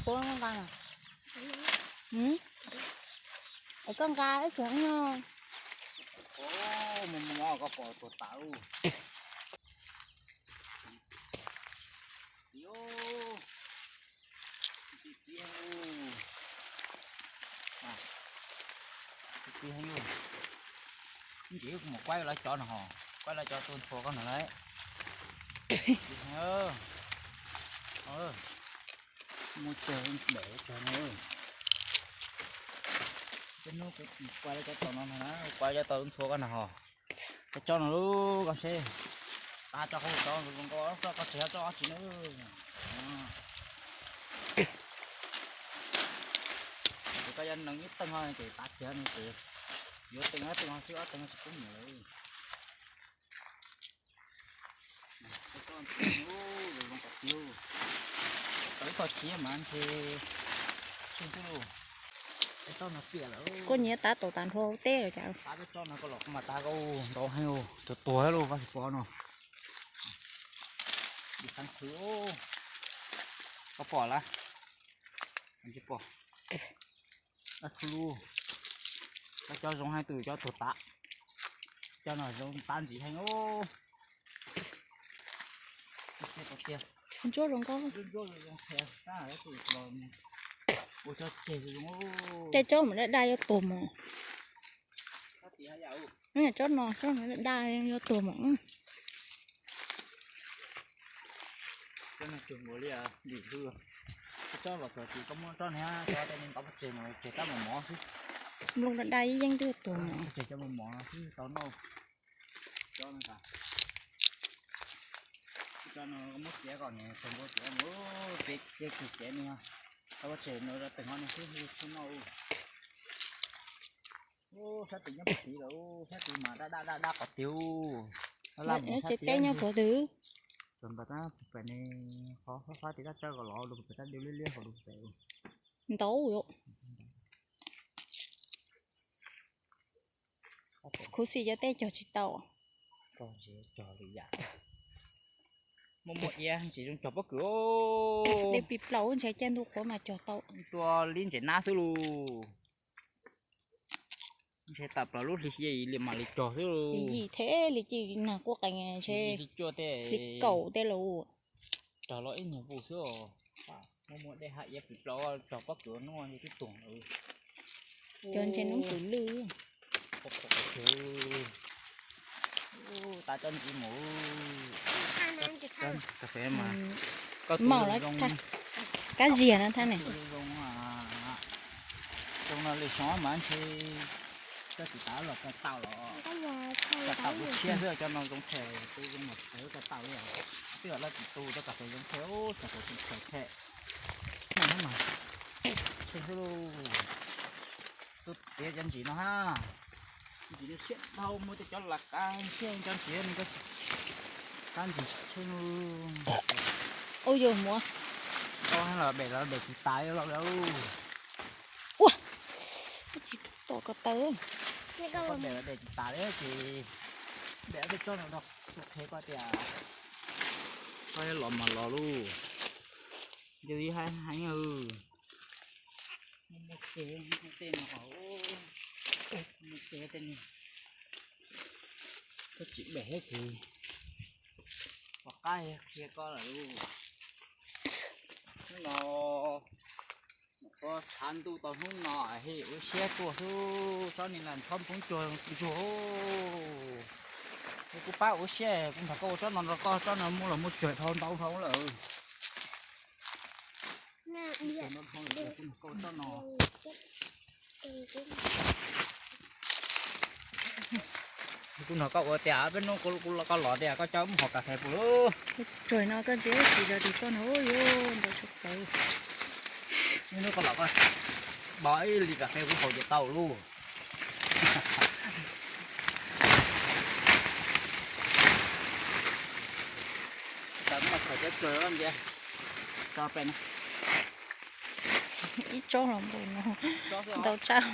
Tuaj nqa na. Es koj nqa ib tug no. Mus mus koj pom tuag tas lawm. Txiv, txiv heev, txiv heev. Ntsis kuv mus kuaib lawv cov no ho, kuaib lawv cov tuaj ntxhua koj no lauj. Muaj cag npem cag no. Tej hnub kuv kuaib lawv cov tau no na, kuaib lawv cov tau ntxhua koj no ho. Koj tso no lub koj seb. Tav tso hauv tso zoo nkauj, koj tsis tso tsis na. Ces koj yuav nees ib teeg ho ces tav tsis no ces yuav teeg ob teeg ho xwb, ob teeg tsis pub mus lawm. Tau ib tog txiv mas ntshe tsis xwb lauj. Koj nyiam tav tau tas nrho hauv teb lawm cas. Tav peb tsob no koj los koj mas tav koj ntau heev, tuag tuag lawm Vaj Xis Pov no. Dim xeev khwv, koj pom lawm? Tsis pom. Dab txhua lub, koj cov zoo heev tus cov tuag tas, cov no zoo tas ntsim heev. Ntsuab zoo nkauj. Ua cov tseg zoo. Tej tsob mas daj daj yuav tuag mos. Tsob no tsob no daj daj yuav tuag mos. Tsob no cuag nkaus li lim hwj. Tsob los txog ces koj muab tsob niag cov tej niag ntov pob tseg mas tseg tab mos mos xwb. Nplooj daj daj ib yeeb twb tuag mos. Tseg cov mos mos xwb tau noj. Tsob no, tsob no muab txiav kom niag txog ntua txiav mus, txiav txiav txiav txiav ni. Tau pob tseg no teeg ho niag xwb xwb noj. Sab tid nyob puag tid lawm, sab tid mas daj daj daj daj qhov twg. Ces teb nyob puag twg? Txog npam tab pem ne, qhov fab fab tid tab tsawb kom los lug pem tab dub liab liab hauv lug pem. Ntau yom. Khuv xim cov tej cog tsis tau. Muaj muaj iab tsis zoo cog pob kws. Dej pis plaub ntshe caij ntuj qhuav mas cog tau. Tua li ntses nab xwb lus. Ntshe tas plaws lub hli xya li mam li cog xwb lus. Yim thiab li ci nag kuj qees ntshe. Hli kaum tej lus. Cog los ib nyuag npus xwb os. Muaj muaj dej hab iab pis plaub cog pob kws hnub twb tuag. Cog ntshe hnub kws lwj. Tav cov ntsis mus. Kas fes mas koj tus zoo, kab ziag no thab ne. Zoo no li xyov mas ntshe koj tsis tas los koj tau los. Koj tau kuv tshiab xwb, cov no zoo phem, tus zoo mas phem koj tau li. Twb yog lawv tsis tu cov kas fes zoo phem, cov kas fes phem phem. Noj mas tseg xwb lauj. Tus tiav cov ntsis no ha. Ntsis no siab dhau, muaj tej cov lam kab siab, cov ntsis no kab ntsis tseg. Ub yog muab. Tau los bem los bem tsis tas li los lawm. Ua, tsis tom ko taw. Koj bem los bem tsis tas li ces bem tej tsob no rau qhia koj tias koj los mas los lauj. Yus ib hais heev. Muaj muaj ceg tej no, muaj ceg tej no. Koj tsis bem thiab ces pom qab qhia koj lawm lauj. Hnub no koj tshav ntuj tau hnub no, ua siab tuaj xwb, tsob ni las nrhob poob cuag ntsuag. Kuv pab ua siab, kuv nrog koj ua tsob no rau koj, tsob no muaj los muaj tsawg dhau ntau dhau lawm. Kuv nrog koj ua tsob no. Kuv nrog koj ua tias peb hnub kuv koj los tias koj coj mus haus kas fes puas lauj? Tsuag no koj ntsia tsis yog tis koj no yuav ntau tshaj plaws. Ib hnub koj los koj pab ib lis kas fes kuv haus ces tau lauj. Tau muaj thaum cov tsuag ntsia tso pem no. Ib tsob los npaum no, ntau tshaj.